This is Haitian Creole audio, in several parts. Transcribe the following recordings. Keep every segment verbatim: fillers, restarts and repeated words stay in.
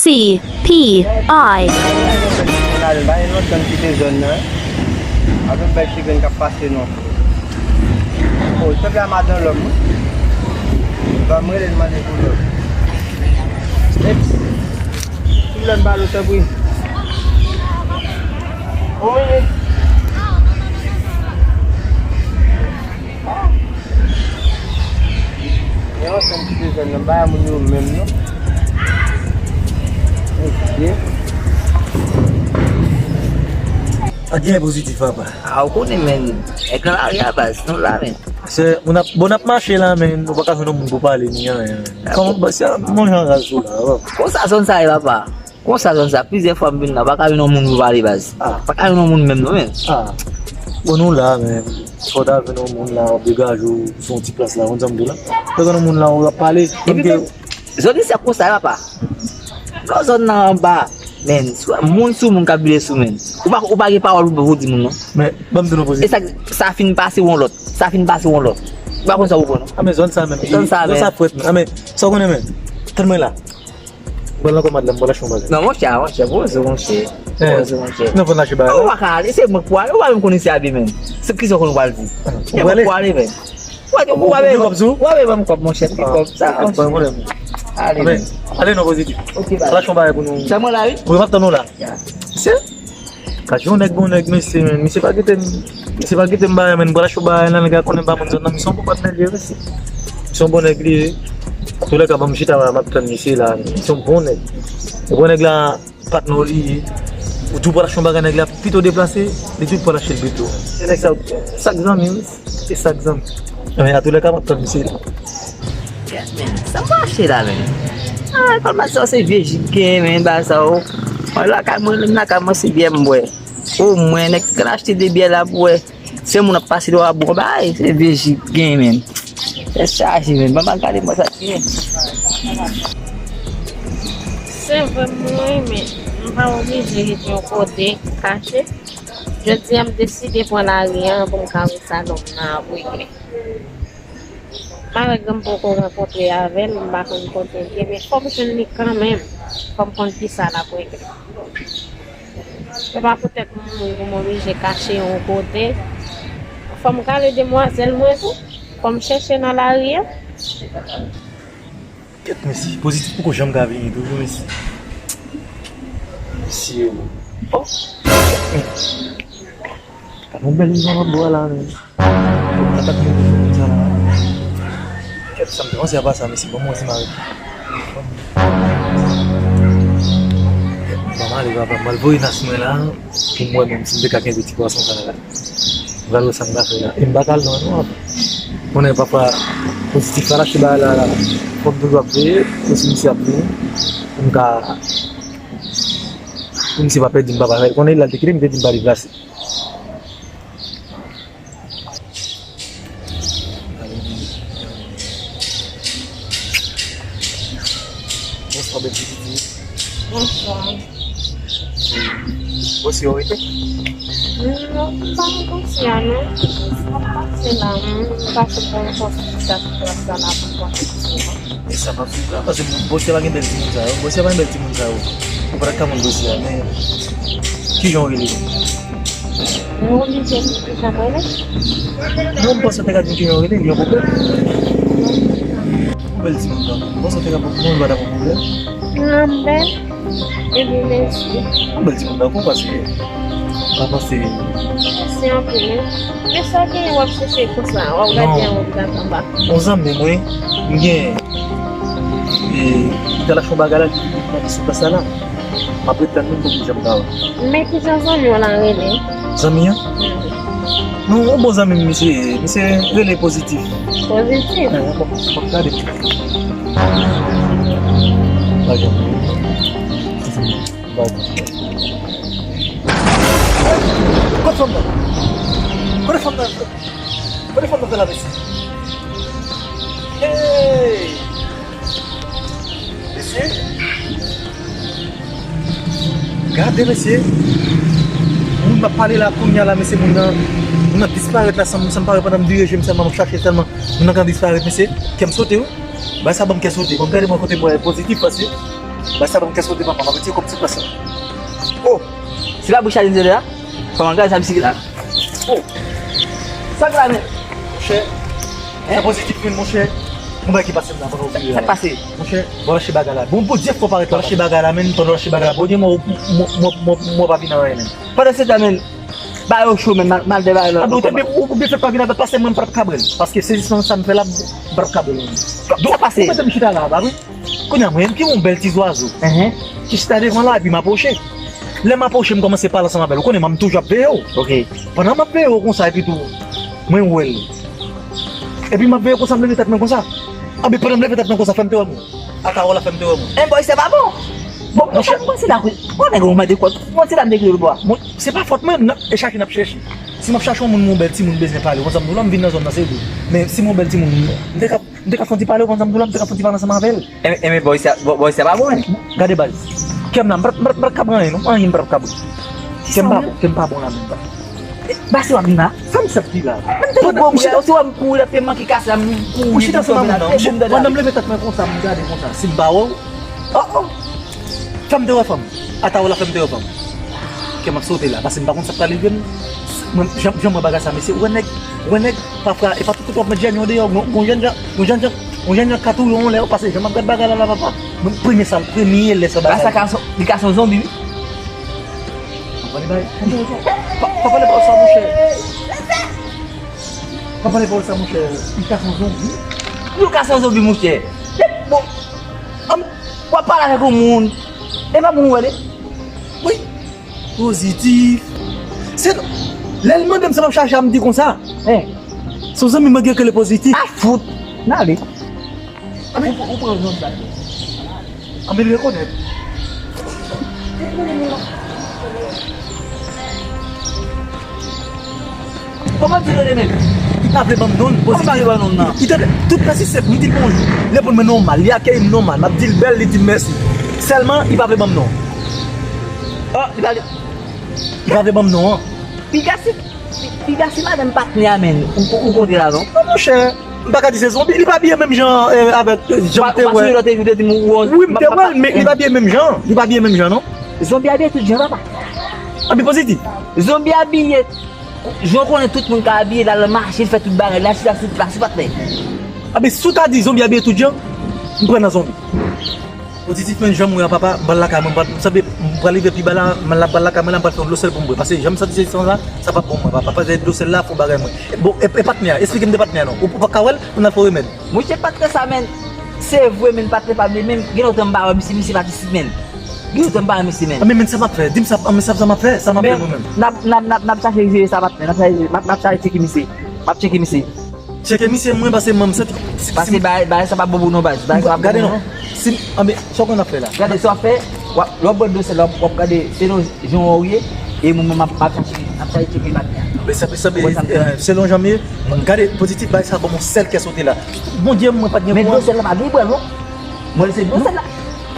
C P I. Mwen pa gen lontan m kite zòn nan. Avèk bèl chigren k ap pase non. O, se la madan lòm wi. Ban m rele l mande pou lòm. Eps. Sou lè m pale tanpri. Wi. Yon ansanm ki bezwen nan bay moun yo menm non. Ok. Ak gen pozitif papa. A, ou konnen, men, nèg nan lari a baz, nou la, men. Se, moun ap, bon, ap mache la, men, ou pa ka jwenn yon moun pou pale, ni anyen. Kòman, baz, se yon jan raz ou la, wè. Konsa zòn sa ye, papa. Konsa zòn sa, plizyè fwa m vin la, pa ka jwenn yon moun pou pale baz. Ah. Pa ka jwenn yon moun menm non, men. Ah. Bon, nou la, men. Fò ta jwenn yon moun la, w ap degaje w sou yon ti plas la, konn sa m di w la. Fò jwenn yon moun la, w ap pale. Epi menm, zòn isit ap konsa, papa. Lò zòn nan anba, men, moun sou moun k ap vire sou men. Ou pa, ou pa gen pawòl pou, pou di moun non. Men, ban m di nou pozitif. E sa, sa fin pase yon lòt. Sa fin pase yon lòt. Ou pa konn sa ou pran non. A, men zòn sa menm. Zòn sa menm. Zòn sa frèt, men. A, men, sa w konnen, men. Tann mwen la. Mwen lankò madanm, mwen lache yon bagay. Non, monchè, monchè, poze, monchè. Eh, poze, monchè. Non, fò n lache bagay la. Ou pa ka ale, se mwen k pou ale, ou pa menm konn isi a byen menm. Se kisa w konn ou pral di? Se mwen k pou ale, men. Ou pa, ou pa, ou pa, ou pa ban m kòb, monchè, se kòb sa, monchè. Ale, men. Ale non, pozitif. Ok, bye. Lache yon bagay pou nou. Sèlman la, wi. Wi, m ap tann ou la. Ya. Se? Kache yon nèg, bon nèg, mesye, men. Misye pa kite m, misye pa kite m bagay, men. Mwen lache yon bagay la, nèg la konnen m pa moun zòn nan, misye yon bon patnè li ye, mesye. Misye yon bon nèg li ye. Toulèka, ban m chita la, m ap tann misye la. Misye yon bon nèg. Ou bon nèg la, patnè w li ye. Ou di w pral achte yon bagay, nèg la pito deplase, li di w pral achte l pito. Se nèg sa, sa k zanmi, wi. Se sa k zanmi. Men, atoulèka, m ap tann misye la. Yes, men. Sa m pral achte la, men. Ah, kòlman sa, se vye jik gen, men, ba sa, o. Mwen lakay mwen, menm lakay mwen, se byè m bwè. O, mwen, nèg k al achte de byè la pou wè. Se moun ap pase dwa bon bay, se vye jik gen, men. Tèt chaje, men. Ban m al gade mwen sa k gen. Se vre, m renmen. M pa oblije ret yon kote, kache. Jodi a, m deside pran lari a pou m ka wè sa nonm nan ap regle. Malgre m poko rankontre avè l, m pa konn kote l ye, men fò m jwenn li kanmenm. Fò m konn kisa l ap regle. Se pa poutèt m mouri pou m oblije kache yon kote. Fò m kale demwazèl mwen tou. Fò m chèche nan lari a. Kèt, mesye. Pozitif poko janm ka vini toujou, mesye. Mesye. Oh! Gade yon bèl jan lòt bò a la, men. Atak moun moun sa la. Kèt, sa m te panse a pa sa, mesye. Bon, mwen se mari. Ban m ale, papa, m pral voye nas mwen la, pou m wè menm si m te ka kenbe ti pwason sa la. M pral wè sa m ka fè la. E m pa ka al lwen non, papa. Konnen papa, pozitif pa lache bagay la, la. Fò m toujou ap veye, pou si misye ap vini, pou m ka, pou misye pa pèdi m, papa. Konnen lè l te kite m, te di m pa deplase. Bonswa, bèl pitit. Bonswa. Bòs yo rete? Non, m pa nan dosye a, non. Sa pase la, m pase pou yon pòs ki ta sou plas la, la pou konfèksyon. E sa p ap swiv la, paske bòs yo pa gen bèl timoun sa yo. Bòs yo pa gen bèl timoun sa yo. Ou pa t ka konn dosye a, men kijan w rele? Mwen oblije di kijan m rele? Non, m panse w te ka di m kijan w rele, gen yon pwoblèm. Yon bèl timoun, non. M panse w te ka, mwen, m pa ta pran pwoblèm. Lambert, epi Leslie. Yon bèl timoun, non, paske m pa panse. Mèsi anpil, wi. Men sa w genyen w ap chèche konsa, w ap gade anwo, w ap gade anba. Yon zanmi mwen, m gen, e, li t al achte yon bagay la, li, li sou plas la la. M ap ret tann li, m poko janm ka wè. Men kijan zanmi w lan rele? Zanmi an? Mhm. Non, yon bon zanmi m, misye, misye rele Pozitif. Pozitif? Eh, bon, bon, gade. Pa janm. Kote fanm nan? Kote fanm nan? Kote fanm nan fè la, mesye? Hey! Mesye, gade, mesye. Moun m ap pale la kounye a la, mesye, moun nan, moun nan disparèt la, san m, san m pa wè pandan m vire je m sèlman, m ap chache l tèlman. Moun nan ka disparèt, mesye. Kè m sote, wi. Bagay sa ban m kè sote. Ban m gade mwen kote mwen Pozitif pase. Ba sa ban m kè sote papa, m ap retire kòb ti plas la. Oh! Se pa bouch a li m te la? Kòman gade sa misye la? Oh! Sa k la men? Monchè, sa pozitif men monchè. Yon bagay ki pase m la, pandan w bliye. Sa k pase? Monchè, w ap lache bagay la. Bon, Bondye fò parèt la. Lache bagay la, men, pandan w lache bagay la. Bondye, mwen, mwen, mwen, mwen, mwen pa vin anyen, men. Pandan se tan, men, ba yo cho, men, mal, mal de bagay la. Ou byen fèt pa vin avè l, paske mwen m p ap ka bwè l. Paske sezisman sa m fè la, m p ap ka bwè l, men. Sa pase? Ou mete m chita la, pa vre? Kounye a, mwen menm ki yon bèl ti zwazo, ki chita devan la, epi m apwoche. Lè m apwoche, m kòmanse pale ansanm avè l. Ou konnen, m toujou ap veye w. Ok. Pandan m ap veye w konsa, epi tou, mwen wè l. Epi m ap veye konsa, m leve tèt mwen konsa. Anben, pandan m leve tèt mwen konsa, fè m te wè moun. Ata wè la, fè m te wè moun. En boy, se pa bon. Bon, mwen chè, m panse la, wi. Bon, nèg, ou mande kòd. Bon, se la m te kriye bwa. Bon, se pa fòt mwen, e chache n ap chèche. Si m ap chache yon moun, yon bèl timoun bezwen pale, konsa m di w la, m vin nan zòn nan, se vre. Men si m yon bèl timoun, m te ka M te ka fè yon ti pale, ou konn sa m di w la, m te ka fè yon ti pale ansanm avè l. Enben, enben, bòy sa, bò-, bòy sa pa bon, wi. Gade baz. Kè m la, m pa, m pa, m pa ka pran anyen, non. Anyen m pa ka pran. Kè m pa bon, kè m pa bon la menm, pa. Baz, se w ap vin la? Sa m sot di la? Mwen te gwo bouch, si w ap kouri, l ap fè manke kase la, m kouri. Ou chita ansanm avè m nan. Pandan m leve tèt mwen konsa, m gade konsa. Si m pa wè w. Oh, oh. Fè m te wè fanm. Ata w la fè m te wè fanm. Kè m ap sote la, paske m pa konn sa k pral rive m. Mwen, jan, jan m wè bagay sa, mesye, ou wè nèg, ou wè nèg, pafwa, e pa tout kote w ap met jènyon deyò, gon, gon jènjan, gon jènjan, gon jènyan ka touye w yon lè, paske jan m ap gad bagay la, la, papa, mwen, premye sa, premye lè sa bagay. Sa ka, li ka son zonbi, wi. Pa pale bagay, pa, pa pale pawòl sa, monchè. Pa pale pawòl sa, monchè. Li ka son zonbi. Li ka son zonbi, monchè. Bon, w ap pale avèk yon moun. E pa moun ou wè li? Wi. Pozitif. Se, lè l mande m sa m ap chache a, m di konsa. Hein? Se yon zanmi mwen gen k rele Pozitif. A fout. N ale. Anben, ou, ou pran yon zòn sa. Anben, l rekonèt. Kòman di rele menm? Li pa vle ban m non l, Pozitif. Kòman li pa vle non l nan? Li tande, tout pèsistans, m di l bonjou. Li reponn mwen nòmal, li akeyi m nòmal. M ap di l bèl, li di m mèsi. Sèlman, li pa vle ban m non. Oh, li pa vle. Li pa vle ban m non an. Piga si, pi-, piga si madanm patnè a, men, ou, ou kontre la, non? Non, monchè. M pa ka di se zonbi. Li pa abiye menm jan, eh, avèk, eh, jan m te wè. Ou pa sou lòt jou, te di m ou wòz. Wi, m te wè l, men li pa abiye menm jan. Li pa abiye menm jan, non. Zonbi abiye tout jan, papa. Anben, Pozitif. Zonbi abiye, jan w konnen tout moun ka abiye, l al mache, l fè tout bagay, l al chita sou plas, ou pa t wè. Anben, si w ta di zonbi abiye tout jan, m pran nan zonbi. Pozitif, men jan m wè a, papa, m pral lakay mwen, m pral, m sanble, m pral rive pi ba la, m pral lakay mwen la, m pral fè yon dlo sèl pou m bwè. Paske jan m santi se san sa, sa p ap bon mwen, papa. Paske dlo sèl la, fò bagay mwen. Bon, e, e patnè a, esplike m de patnè a non. Ou, ou pa ka wè l, pou n al fè remèd. Monchè, patnè sa, men, se vre, men, patnè pa m li menm, gen lontan m pa wè misye, misye pa t isit, men. Gen lontan m pa wè misye, men. Men, men, sa m ap fè, di m sa, men, sa, sa m ap fè, sa m ap fè mwen menm. N ap, n ap, n ap, n ap chache jere sa, patnè, n ap chache, m ap, m ap chache tcheke misye. M ap tcheke misye. Tcheke misye, mwen, paske mwen, m santi. Paske bagay, bagay sa pa bon pou nou, baz. Bagay sa pa bon pou nou. Gade non. Si, anben, sa w konn ap fè la? Gade, sa w ap fè, w ap, lè w ap bwè dlo sèl la, w ap gade, selon jan w ye, e mwen, mwen, m ap, m ap chache, m ap chache tcheke patnè a. Men sa, sa, men, eh, selon jan m ye, gade, Pozitif, bagay sa ban m yon sèl kè sote la. Bondye, mwen pa t gen. Men dlo sèl la, pa bliye bwè l, non. Mwen, se dlo sèl la.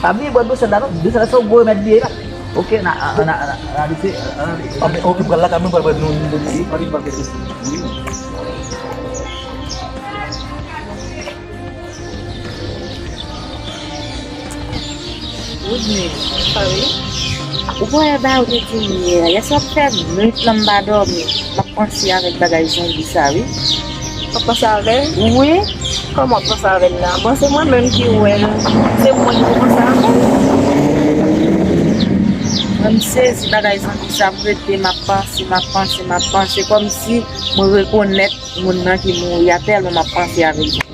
Pa bliye bwè dlo sèl la, non. Dlo sèl la, se yon gwo remèd li ye, la. Ok, n a, n a, n a, n a lese, n a lese. Anben, ok, pral lakay mwen, pral bwè dlo, dlo, dlo, pa vin manke sou. Woodney. Sa wi. Ou pa wè bagay ou te di m yè a? Yè swa m fè nwit lan m pa dòmi. M ap panse avèk bagay zonbi sa wi. W ap panse avè l? Wi. Kòman w ap panse avè l la? Bon, se mwen menm ki wè l. Se mwen ki pou panse avè l. Mwen m sezi bagay zonbi sa, m rete, m ap panse, m ap panse, m ap panse. Kòmsi mwen rekonèt moun nan ki mouri a, tèlman m ap panse avèk zonbi a.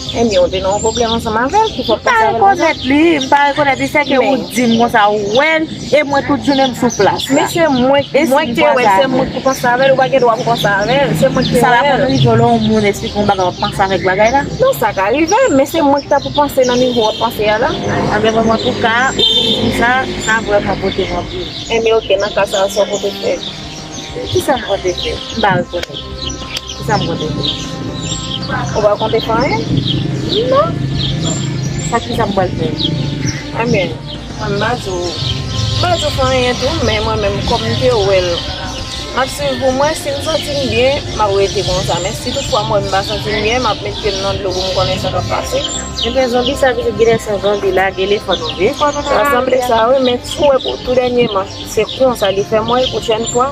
Ebyen, ou te nan yon pwoblèm ansanm avè l, ki fè w panse avè l konsa? M pa rekonèt li, m pa rekonèt li, sèke ou di m konsa, ou wè l, e mwen tout jounen m sou plas la. Men se mwen, mwen ki te wè l, se mwen ki panse avè l, ou pa gen dwa pou panse avè l, se mwen ki te wè l. Sa la konn rive w lè yon moun esplike w yon bagay, w ap panse avèk bagay la? Non, sa ka rive, men se mwen ki ta pou panse nan nivo w ap panse a la. Anben, bon, antouka, ou fin di m sa, sa vrèman pote m anpil. Ebyen, ok, nan ka sa a, sa w pote fè? Kisa m konte fè? M pa rekonèt. Kisa m konte fè? Ou pa konte fè anyen? Non. Sa kisa m pral fè? Ebyen, mwen m pa di w, m pa di w fè anyen tou, men mwen menm, kòm m te wè l, m ap swiv pou mwen, si m santi m byen, m ap rete konsa. Men si toutfwa m wè m pa santi m byen, m ap met pye m nan dlo pou m konnen sa k ap pase. Ebyen, zonbi sa ki gen lè se yon zonbi lage telefòn ou veye fò nou nan lari a. Sa sanble sa, wi, men si w wè pou tou dènyèman, se konsa li fè m wè l, pwochèn fwa,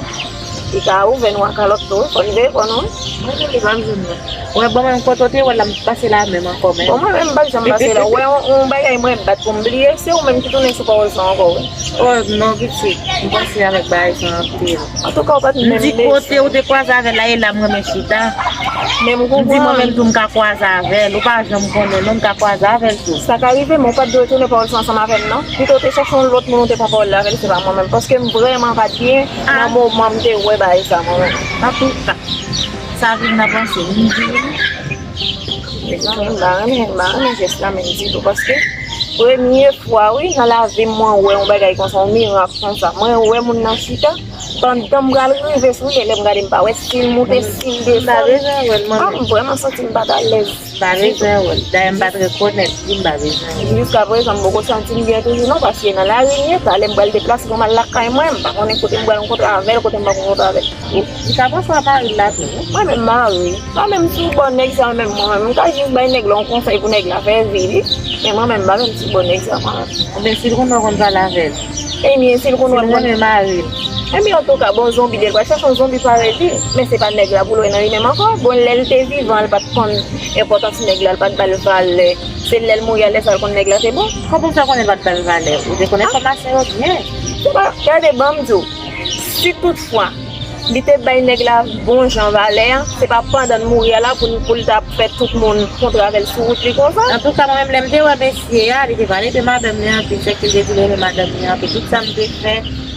li ka ouvè nou a kalòt tou, wi, fò n veye kò nou, wi. Mwen menm li pa m jwenn mwen. Wè, bon, mwen kote w te wè l la, m pase la menm ankò, men. Bon, mwen menm, m pa t janm pase la. Wè, yon, yon bagay mwen bat pou m bliye, se ou menm ki tounen sou pawòl sa ankò, wi. Oh, non, pitit, m panse avèk bagay sa anpil. Antouka, ou pa t menm bezwen. M di kote ou te kwaze avè l la, e la m renmen chita. Men m konprann. M di mwen menm tou m ka kwaze avè l, ou pa janm konnen, non, m ka kwaze avè l tou. Sa ka rive, men ou pa t dwe tounen pawòl sa ansanm avè m, non. Pito w te chèche yon lòt moun ou te pran pawòl la avè l, se pa mwen menm. Paske m vrèman pa t byen nan moman m te wè bagay sa, mwen menm. Antouka, sa vin nan panse m, m di wi. Mezanmi, m pa renmen, m pa renmen jès la menm ditou, paske premye fwa, wi, nan lavi m, mwen wè yon bagay konsa, yon mirak konsa. Mwen wè moun nan chita, pandan m pral rive sou li, lè m gade, m pa wè si l moute, si l desann. M pa bezwen wè l, mwen menm. Ah, m vrèman santi m pa t alèz ditou. M pa bezwen wè l. Dayè, m pa t rekonèt li, m pa bezwen wè l. Jiskaprezan, m poko santi m byen toujou, non, paske nan lari m ye, talè m pral deplase pou m al lakay mwen, m pa konnen kote m pral rankontre avè l, kote m pa rankontre avè l. Li ka panse a mari l la tou, wi. Mwen menm mari. Mwen menm sou bò nèg sa menm, mwen menm, m ka jis bay nèg la yon konsèy pou nèg la fè vi li. Men mwen menm, m pa menm sou bò nèg sa, mwen menm. Oubyen si l konnen w konn pale avè l. Ebyen, si l konnen w konn renmen mari l. Ebyen, antouka, bon, zonbi de l pral chèche yon zonbi parèy li. Men se pa nèg la pou l wè nan li menm ankò. Bon, lè l te vivan, l pa t konn enpòtans nèg la, l pa t ba l valè. Se lè l mouri a, lè sa l konn nèg la te bon. Kòman w fè konnen l pa t ba l valè? Ou te konn enfòmasyon yo byen. Se pa, gade, ban m di w. Si toutfwa, li te bay nèg la bon jan valè a, se pa pandan l mouri a la pou l, pou l t ap fè tout moun kontre avè l sou wout li konsa. Antouka, mwen menm, lè m te wè mesye a, li te pale de madanm li anpil, sèke l te di l renmen madanm li anpil. Tout sa m te fè,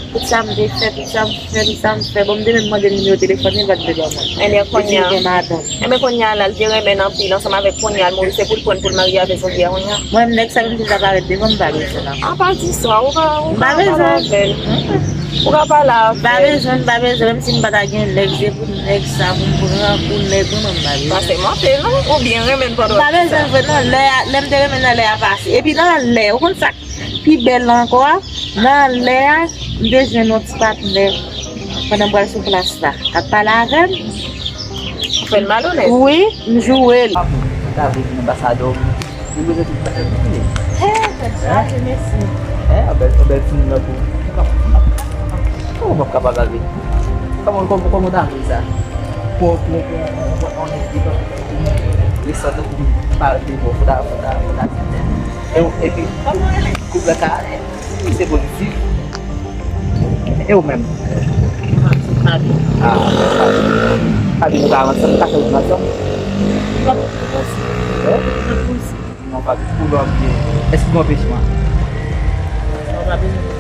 tout sa m te fè, tout sa m fè, tout sa m fè. Bon, m te menm mande l nimewo telefòn li, li pa t vle ban mwen. Ebyen, kounye a. Li di l gen madanm. Ebyen, kounye a la, l te renmen l anpil, ansanm avèk kounye a, l mouri, se pou l pran l pou l marye avè zonbi a kounye a. Mwen, nèg sa menm si l ta parèt devan m, m pa bezwen l ankò. A pa di sa, ou ka, ou ka pale avè l. Ou ka pale avè l. M pa bezwen, m pa bezwen, menm si m pa ta gen nèg, se pou nèg sa pou m pran pou nèg, mwen menm m pa bezwen. Pase monte, non? Oubyen renmen l pandan w ap di sa? M pa bezwen vre, non, lè a, lè m te renmen l nan lè a pase. Epi nan lè, ou konn sa k pi bèl ankò a, nan lè a, m te jwenn yon ti patnè pandan m pral sou plas la, k ap pale avè m. Ou fè l malonèt? Wi, m joure l. Mwen ta vle vin anbasadè w. Mwen bezwen tout bagay pou mwen. Tèt chaje, mesye. Hein? An bèl, an bèl timoun nan tou. Kòman m ap kapab avè l? Kòman, kòman, kòman w ta vle sa? Pou, pou, pou, pou, pou, on nèg ki pa, li sòti pou m pale de bon, fò ta, fò ta, fò ta di tèt. E, epi, koup la ka ale. Si se pozitif. E ou menm? Mwen se Fabi. Ah, Fabi. Fabi, nou ka avanse, nou ka fè wout ansanm? Li pa posib. Hein? Li pa posib. Non, Fabi, pou lè w ap byen. Èske gen anpechman? Sa w pa bezwen pou sa.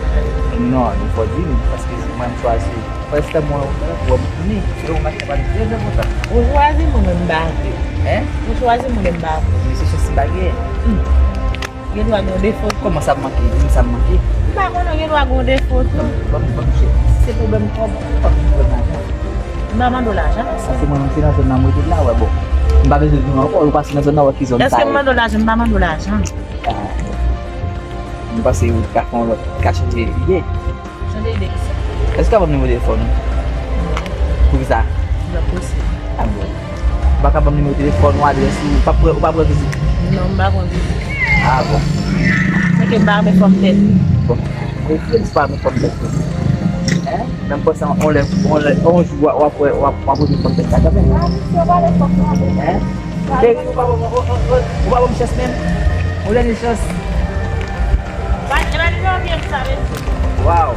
Non, nou fò di nou, paske se mwen m chwazi. Prèske mwen, mwen, mwen, mwen, se yon match pa trè enpòtan. Ou chwazi mwen, men m pa vle. Hein? Ou chwazi mwen, men m pa vle. Men se chans m pa genyen. Hmm. Gen dwa gen yon defo tou. Kòman sa ap manke? Di m sa m manke. M pa konnen, gen dwa gen yon defo tou. Ban m, ban m, ban m chèche. Se pwoblèm kòb. Pa gen pwoblèm lajan. M pa mande w lajan, mesye. Paske mwen menm se nan zòn nan mwen rete la, wè, bon. M pa bezwen di w ankò, ou pase nan zòn nan, wè ki zòn sa ye. Èske m mande w lajan? M pa mande w lajan. Ah. M panse ou ka fè yon lòt, ka chanje ide. Chanje ide kisa? Èske w ka ban m nimewo telefòn ou? Non. Poukisa? Li pa posib. Ah bon. Ou pa ka ban m nimewo telefòn ou, adrès ou, ou pa pran, ou pa pran vizit? Non, m pa pran vizit. Ah bon. Se ke m pa renmen fòm tèt. Bon. Reflèks pa renmen fòm tèt ou. Hein? Men m panse on lè, on lè, on jou w ap wè, w ap, w ap renmen fòm tèt la kanmenm. Ah, misye, w pale fòk non. Hein? Cheri, ou pa ban m, ou, ou, ou, ou pa ban m chans menm? Yon dènye chans. Waw.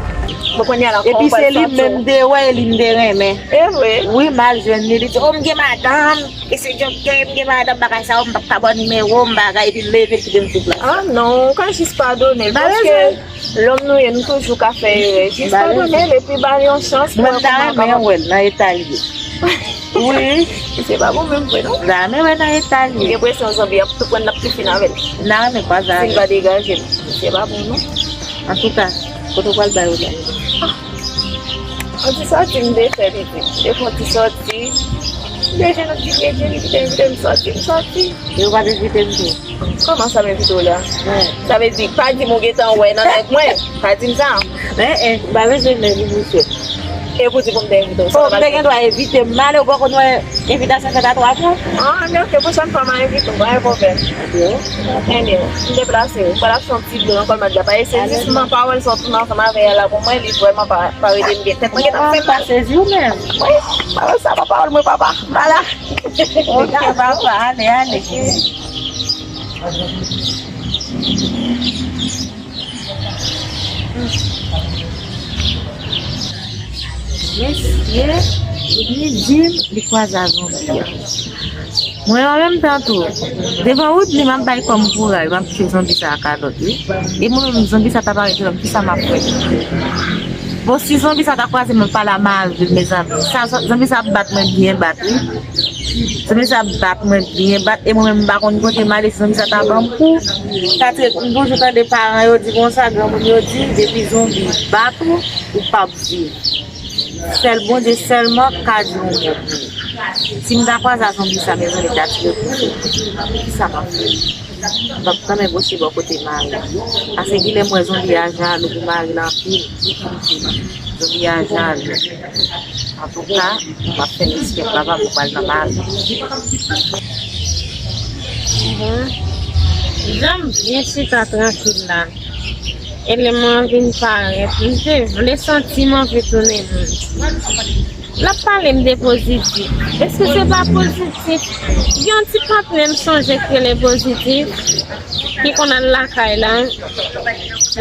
Bon, kounye a la, epi se li menm m te wè, e li m te renmen. E vre? Wi, m al jwenn li, li di, "O, m gen madanm, e se djòb ke m gen madanm, bagay sa yo, m p ap ka ba w nimewo m, bagay," epi l leve, l kite m sou plas. Ah non, ou ka jis padone l, paske lòm nou ye, nou toujou ka fè erè. Jis padone l, epi ba l yon chans pou wè kòman l kapab. Mwen, m ta renmen wè l nan eta l ye. Wi. Se pa bon menm vre, non? Dame wè nan eta l ye. Gen presyon zanmi ap tou pran n ap tou fin avè l. N a renmen kwaze avè l. Si l pa degaje l, se pa bon, non? Antouka, kote w pral bay ou la? Ah. Yon ti sòti m te fè, pitit. Te fè yon ti sòti. M te jwenn yon ti kretyen, li te envite m sòti, m sòti. E ou pa t envite m tou? Kòman sa m envite w la? Sa vle di, pa di m ou gentan wè nan nèg mwen. Pa di m sa. Eh, eh, m pa bezwen nèg ou, misye. E pou di pou m te envite w. Oh, m te gen dwa evite m ale, ou poko wè envitasyon fèt a twa mwa. Ah, men ok, pwochèn fwa m a envite w, pa gen pwoblèm. Ok. Anyway, m deplase, ou pral ap fè yon ti dlo nan kò l, m ap di apa, e sezisman pawòl sa w tounen ansanm avè l la pou mwen, li vrèman pa, pa rete m gen tèt mwen gentan fè mal. Ou pa sezi ou menm? Wi, pawòl sa pa pawòl mwen, papa. M pa la. Ok, papa, ale, ale. Mesye, li di m li kwaze a zonbi a. Mwen, an menm tan tou, devan wout li, m ap bay kò m kouraj, m ap tiye zonbi sa a kalòt, wi. E mwen menm, zonbi sa ta parèt devan m, kisa m ap fè? Bon, si zonbi sa ta kwaze m, m ap pale a mari l, mezanmi. Sa, zonbi sa ap bat mwen byen bat, wi. Zonbi sa ap bat mwen byen bat, e mwen menm m pa konn kote m ale, si zonbi sa ta ban m kou. Sa te, m toujou tande paran yo di konsa, granmoun yo di, depi zonbi bat ou, ou p ap viv. Sèl Bondye sèlman ka di yon mo pou ou. Si m ta kwaze a zonbi sa, mezanmi, ta tire pou ou. Kisa m ap fè? M p ap kanpe bouche bò kote mari m. Paske kilè m wè zonbi a jalou pou mari l anpil. Zonbi a jalou. Antouka, m ap fè respè papa m, m pral nan mari m. Bon, jan m byen chita trankil la, eleman an vin parèt. M te vle santi m anvi tounen moun. L ap pale m de pozitif. Èske se pa pozitif? Gen yon ti patnè m sonje k rele pozitif, ki konn al lakay la,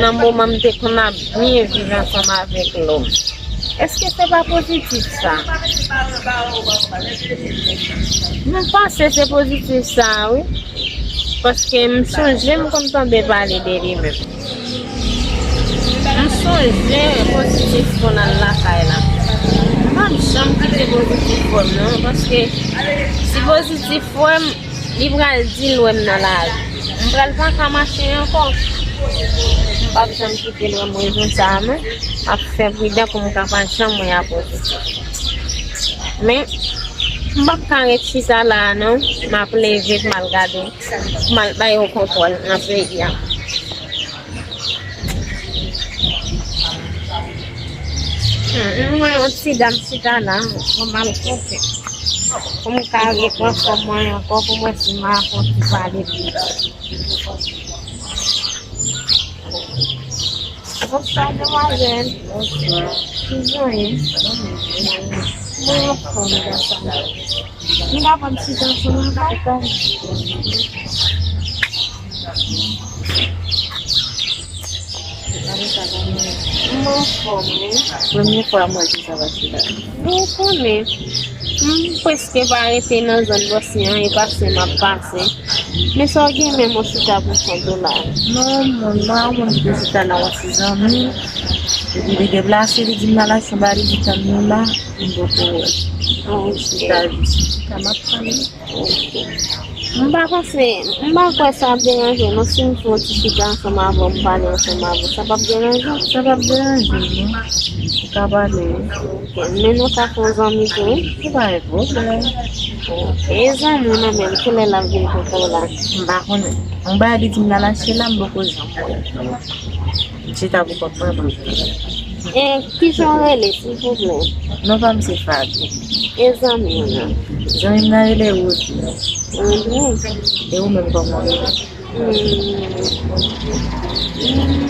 nan moman m te konn ap byen viv ansanm avèk lòm. Èske se pa pozitif sa? Mwen panse se pozitif sa, wi. Paske m sonje m konn tande pale de li menm. M sonje pozitif konn al lakay la. M p ap janm kite pozitif wè m non, paske si pozitif wè m, li pral di l wè m nan lari. M pral pa ka mache ankò. M p ap janm kite l wè m rezon sa a non. M ap fè pridan pou m ka pa janm wè a pozitif. Men, m p ap ka ret chita la a non. M ap leve pou m al gade. M al bay yo kontwòl nan peyi a. Hmm, m wè yon ti dam chita la, bon, m al kote. Pou m ka repran fòm mwen ankò, pou m wè si m a fè yon ti pale plis. Bonswa, demwazèl. Bonswa. Ki jan w ye? Mwen anfòm, gason. Nou pa konn chita ansanm ankò? Mwen anfòm, wi. Premye fwa m wè ki sa pase la. Bon, ou konnen, m prèske pa rete nan zòn Bòsni an, e pase m ap pase. Men sa w gen menm ou chita pou kont ou la? Non, moun, mwen yon moun ki te chita la, yon ti zanmi. Epi li deplase, li di m l al achte yon bagay, li di tann nou la, m poko wè. Ah, ok. Chita jis, chita m ap tann li. Ok. M pa panse, m pa kwè sa ap deranje w non, si m fè yon ti chita ansanm avè w, m pale ansanm avè w, sa p ap deranje w? Sa p ap deranje m non. Ou ka pale wi. Ok, men nou ka fè yon zanmi tou wi. Se pa yon pwoblèm. Ok, e zanmi w nan men l, kilè l ap vin kote w la? M pa konnen. Yon bagay li di m l al achte la, m poko janm wè. M chita pou kont mwen, m ap tann. E kijan w rele, silvouplè? Non pa m se Fabie. E zanmi w nan? Zanmi m nan rele Rodney. Rodney? E ou menm kòman w rele? Hmm.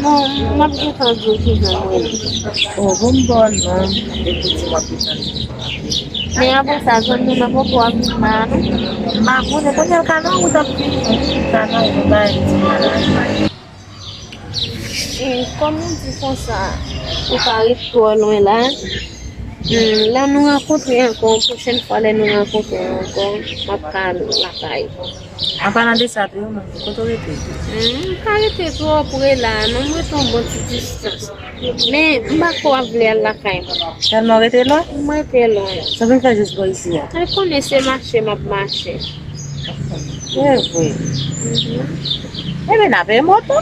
Non, m ap gentan di w kijan m rele. Oh, bon, m ba w non, epi di m w ap gentan di m. Men apre sa, zanmi w nan poko ap vin la non? M pa konnen, kounye a l ka nan wout ap vini, li ka nan wout, m pa di m la. E, kòm ou di konsa, ou pa ret twò lwen la. Hmm, lè nou rankontre ankò, pwochèn fwa lè nou rankontre ankò, m ap ka al lakay ou. An palan de sa tou, kote w rete? Hmm, m pa rete twò pre la, non, m rete yon bon ti distans. Men, m pa kwè w ap vle al lakay mwen. Tèlman w rete lwen? M rete lwen. Sa w vin fè jis bò isi a? Ou konnen se mache m ap mache. Se vre. Mhm. Ebyen, n a peye moto.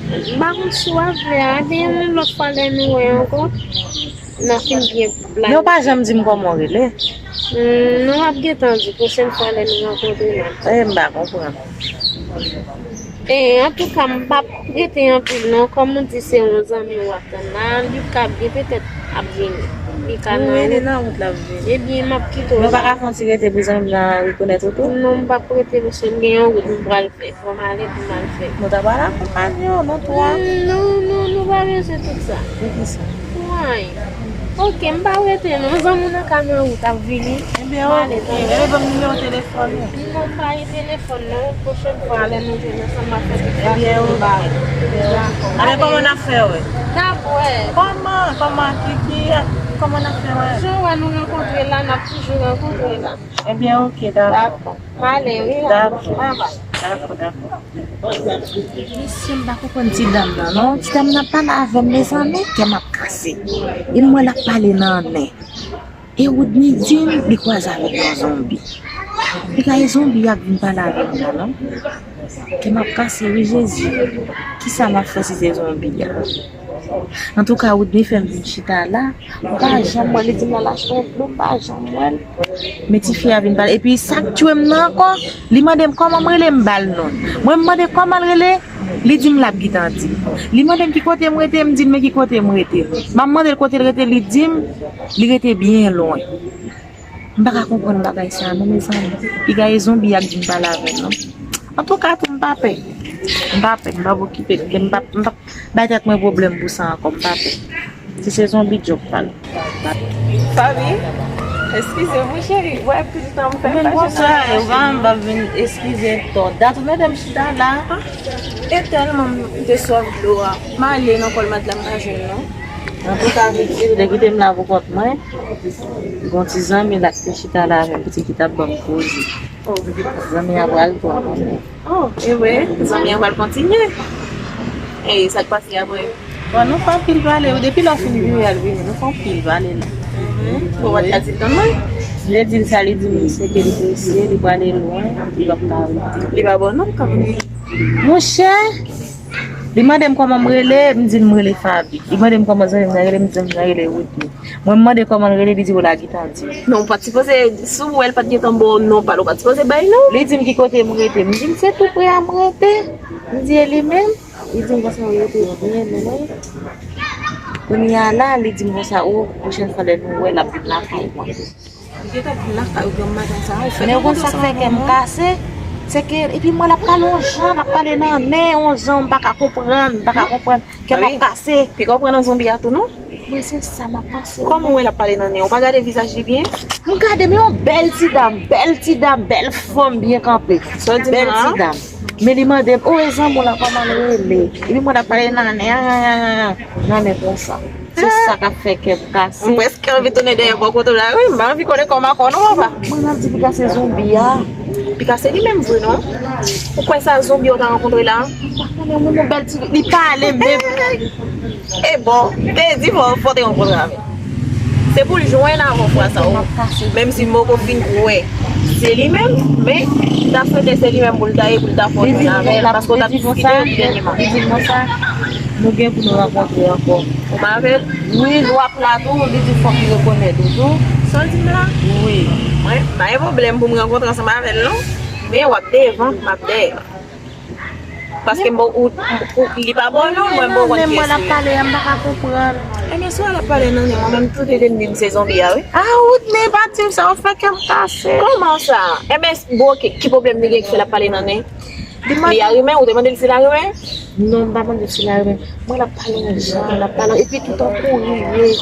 M pa konn si w ap vle a, ebyen, yon lòt fwa lè nou wè ankò, n a fin byen planifiye. Men w pa janm di m kòman w rele. Hmm, nou ap gentan di, pwochèn fwa lè nou rankontre la. E, m pa konprann. E, antouka, m p ap rete anpil non. Kòm ou di se yon zanmi w ap tann la, li ka byen petèt ap vini. Li ka nan wout. Wi, li nan wout, l ap vini. Ebyen, m ap kite w la. Men w pa ka fè yon ti rete pou zanmi w la rekonèt ou tou? Non, m p ap rete, paske m gen yon wout m pral fè. Fò m ale pou m al fè. Nou ta pral akonpanye w, nou twa. Mm, non, non, nou pa bezwen tout sa. Poukisa? Pou anyen. Oke, m pa rete non. Zanmi w nan ka nan wout ap vini. Ebyen, oke. Ebyen, ban m nimewo telefòn ou. Non, m pa gen telefòn non. Pwochèn fwa, lè nou jwenn ansanm, m ap fè tout sa pou nou ba. Ebyen, oke. Dakò. Ale, kòman n ap fè wè? N ap wè. Kòman? Kòman? Ki, ki, kòman n ap fè wè? Jan w wè nou rankontre la, n ap toujou rankontre la. Ebyen, oke, dakò. Dakò. M ale, wi. Dakò. Babay. Dakò, dakò. Mesye, m pa konprann ti dam nan, non. Ti dam nan pale avè m, mezanmi, kè m ap kase. E m wè l ap pale nan nen. E Woodney di m li kwaze avèk yon zonbi. Li ka e zonbi a k vin pale avè m la, non. Kè m ap kase, wi, Jezi. Kisa m ap fè si se zonbi a? Antouka, Woodney fè m vin chita la. M pa janm wè l, li di m l al achte yon dlo, m pa janm wè l. Men tifi a vin pale. Epi sa k tchwe m nan ankò, li mande m kòman m rele, m ba l non l. Mwen m mande kòman l rele, li di m l ap gentan di m. Li mande m ki kote m rete, m di l men ki kote m rete. M ap mande l kote l rete, li di m li rete byen lwen. M pa ka konprann bagay sa a non, mezanmi. Piga e zonbi a k vin pale avè m non. Antouka tou, m pa pè. M pa pè, m p ap okipe l. M p ap, m p ap bay tèt mwen pwoblèm pou sa ankò, m pa pè. Si se zonbi, Djòb pale. Fabi, eskize m wi cheri, wè pil tan m fè m pa janm konsa, e w pa m p ap vin eskize tò. Dat ou mete m chita la. E tèlman m te swaf dlo a. M ale nan kòlmat la, m pa jwenn non. Antouka, Vicky, ou te kite m la pou kont mwen. Gon ti zanmi la ki te chita la avè m, pitit ki t ap ban m koze. Oh. Zanmi a pral twa konnen. Oh, e vre? Zanmi an pral kontinye. E sa k pase apre? Bon, nou fè anpil pale. Depi lè w fin vire al vini, nou fè anpil pale la. Mhm. Bon, w pa t ka di l tann mwen? Lè di l sa, li di m se ke li prese, li prale lwen, li p ap ka rete. Li pa bon non, kanmenm. Monchè, li mande m kòman m rele, m di l m rele Fabi. Li mande m kòman zanmi m nan rele, m di zanmi m nan rele Woodney. Mwen m mande kòman l rele, li di w la gentan di m. Non, ou pa t sipoze, si w wè l pa t gentan ba w non pa l, ou pa t sipoze bay non. Li di m ki kote m rete. M di l se tou pre a m rete. M di e li menm. Li di m konsa w rete byen lwen. Kounye a la, li di m konsa, o, pwochèn fwa lè nou wè, l ap vin lakay mwen. Li gentan vin lakay ou granm maten sa, ou fè... Men ou konn sa k fè kè m kase? Se ke, epi mwen l ap pale yon jan, l ap pale nan nen yon jan, m pa ka konprann, m pa ka konprann. Kè m ap kase. Piga w pran nan zonbi a tou non? Mwen se sa m ap panse. Kòman w wè l ap pale nan nen? Ou pa gade vizaj li byen? M gade, men yon bèl ti dam, bèl ti dam, bèl fanm byen kanpe. Sa w di m la? Bèl ti dam. Men li mande m, o, e zanmi w lan kòman l rele? Epi mwen l ap pale nan nen, nan nen konsa. Se sa k ap fè kè m kase. M prèske anvi tounen dèyè bò kote w la wi, m pa anvi konnen kòman kò non papa. Mwen ap di piga se zonbi a. Piga se li menm vre non. Ou kwè sa zonbi yo ta rankontre la? M pa konnen, moun yon bèl ti, li pale menm. E bon, te di fò, fò te rankontre avè l. Se pou l jwenn avan fwa sa o. Menm si m poko fin kwè se li menm, men m ta swete se li menm pou l ta ye, pou l ta fè yon jwenn avè l, paske w t ap diskite epi dènyèman. Li di m konsa, nou gen pou nou rankontre ankò. Ou pa avè l? Wi, lwa pla tou, li di fòk li rekonèt ou tou. Sa w di m la? Wi. Mwen, pa gen pwoblèm pou m rankontre ansanm avè l non. Men w ap devan, m ap dèyè. Paske m, ou, ou, li pa bon non, mwen m poko konn kiyès li ye. Mwen l ap pale a, m pa ka konprann. Ebyen, si w wè l ap pale nan nen, mwen menm tou te di m se zonbi a wi. A, Woodney pa di m sa, ou fè kè m kase. Kòman sa? Ebyen, bon, ki, ki pwoblèm li gen ki fè l ap pale nan nen? Li arimen, ou te mande l si l arimen? Non, m pa mande l si l arimen. Mwen l ap pale yon jan, l ap pale, epi toutan kouri l ye.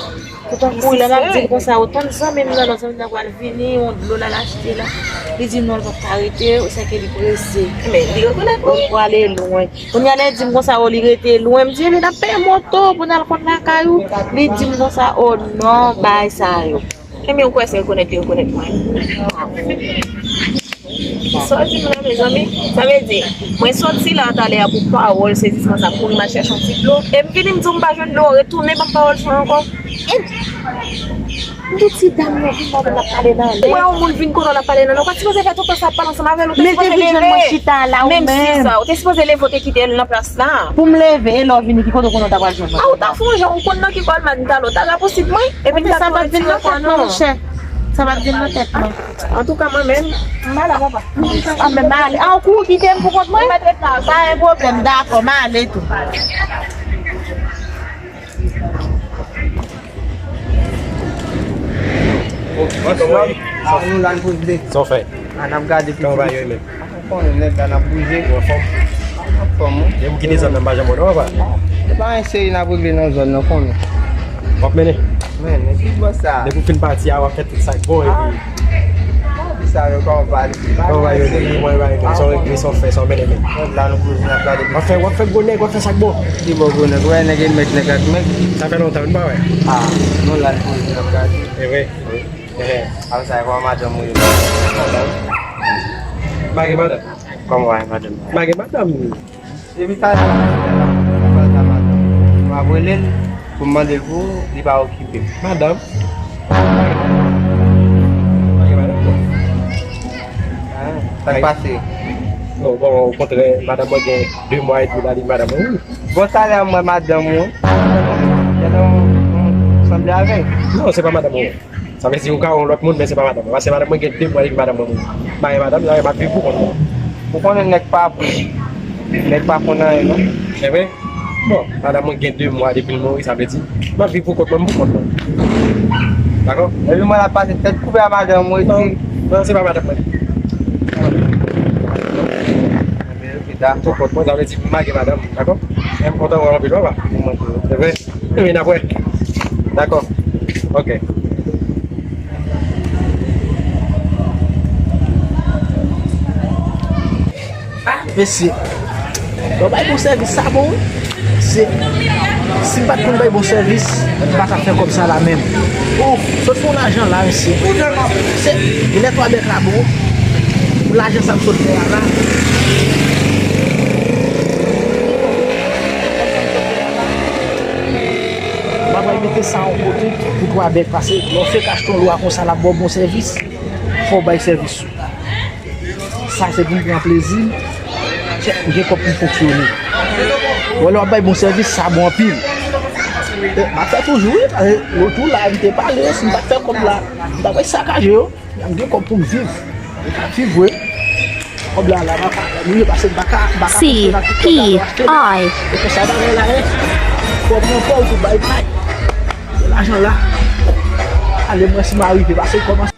Toutan kouri, lè m ap di l konsa, o, tann zanmi m nan, non, zanmi m nan pral vini, yon dlo l al achte la. Li di non, l p ap ka rete, sèke li prese. Men, li rekonèt wi. Li prale lwen. Kounye a, lè l di m konsa, o, li rete lwen, m di, ebyen, n ap peye moto pou n al konn lakay ou. Li di m konsa, o, non, bagay sa yo. Ebyen, ou kwè se rekonèt li rekonèt mwen? Sa w di m la, mezanmi? Sa vle di, mwen soti la talè a pou pawòl sezisman sa, kouri m al chèche yon ti dlo. E m vini, m di w m pa jwenn dlo, retounen ban m pawòl sa ankò. E m di ti dam nan vin la, vin ap pale nan lè. Ou wè yon moun vin kote w l ap pale nan, ou pa t sipoze fè tout tan sa ap pale ansanm avè l, ou te sipoze leve. Menm si sa, ou te sipoze leve, ou te kite l nan plas la. Pou m leve, e lè w vini, ki kote w konnen w ta pral jwenn mwen? A, ou ta fè yon jan, ou konn nan ki kòlmat m t ale, w ta rapousib mwen, epi m ta tou retire kò non. Sa pa t vin nan tèt mwen. Antouka, mwen menm, m ale, papa. A, men m ale. A, ou kouri kite m pou kont mwen? Pa gen pwoblèm, dakò, m ale tou. Sa nou la n poze. Sa w fè? A, n ap gade pitit. Kòman bagay yo ye menm? Ou konnen nèg la n ap bouje. Ou anfòm? Anfòm, wi. Depi w kite zòn nan, m pa janm wè w non, papa. Se pa yon seri n ap regle nan zòn nan, konnen. W ap mennen? Mennen, ki bò sa? Depi w fin pati a, w ap fè tout sa k bon, epi. Sa yo kòman pale? Kòman bagay yo ye? Kòman bagay yo ye? Sa w regle, sa w fè, sa w mennen menm? Nèg la nou koze, n ap gade. W ap fè, w ap fè gwo nèg, w ap fè sa k bon. Ki bò gwo nèg? Ou wè nèg e mèg, nèg ak mèg. Sa fè lontan, nou pa wè. A, nou la n poze, n ap gade. E vre? Wi. Ehe. Apre sa, kòman madanm ou ye? Madanm? M pa gen madanm. Kòman w pa gen madanm? M pa gen madanm. Epi sa, sa, sa, madanm. M ap rele l pou m mande l pou ou, li pa okipe. Madanm? M pa gen madanm, non. A, sa k pase? Non, bon, okontrè, madanm mwen gen de mwa edmi la, li madanm mwen, wi. Bon, talè a m wè madanm ou, wi. Genlè w, w sanble avè l. Non, se pa madanm mwen. Sa vle di ou ka wè yon lòt moun, men se pa madanm mwen. Paske madanm mwen gen de mwa depi madanm mwen mouri. M pa gen madanm, sa vle di m ap viv pou kont mwen. Ou konnen nèg pa, nèg pa konn anyen, non? Se vre? Bon, madanm mwen gen de mwa depi l mouri, sa vle di m ap viv pou kont mwen, m pou kont mwen. Dakò? Epi mwen la pase tèt koupe a madanm mwen, non, non, se pa madanm mwen. Pou kont mwen, sa vle di m pa gen madanm, dakò? Men m kontan wè w anpil, papa. Se vre? Wi, n ap wè. Dakò. Ok. A, mesye. Bon, bay bon sèvis, sa bon, wi. Se, si m pa t konn bay bon sèvis, m pa t ap fè kòb sa la menm. Ouf, sot fè yon lajan la, mesye. Se, e lè twa bèk la bon. Pou lajan sa m sot fè a la. M ap al mete sa yon kote pou twa bèk, paske lè w fèk achte yon lwa konsa, l ap ba w bon sèvis, fò w bay sèvis ou. Sa se pou m pran plezi m, m gen kòb pou m fonksyone. Bon, lè w ap bay bon sèvis, sa bon anpil. E, m ap fè toujou, wi, paske lòt jou la, m te pale, si m pa t fè kòb la, m ta pral sakaje yo. M gen kòb pou m viv. M ka viv vre. Kòb la, la, m ap, m ap pase, m pa ka, m pa ka fonksyone ak tout kòb la pou achte. E konsa bagay la ye. Kòb nan pòch ou bay bay. Lajan la. Ale, mwen si m arive, paske kòmanse.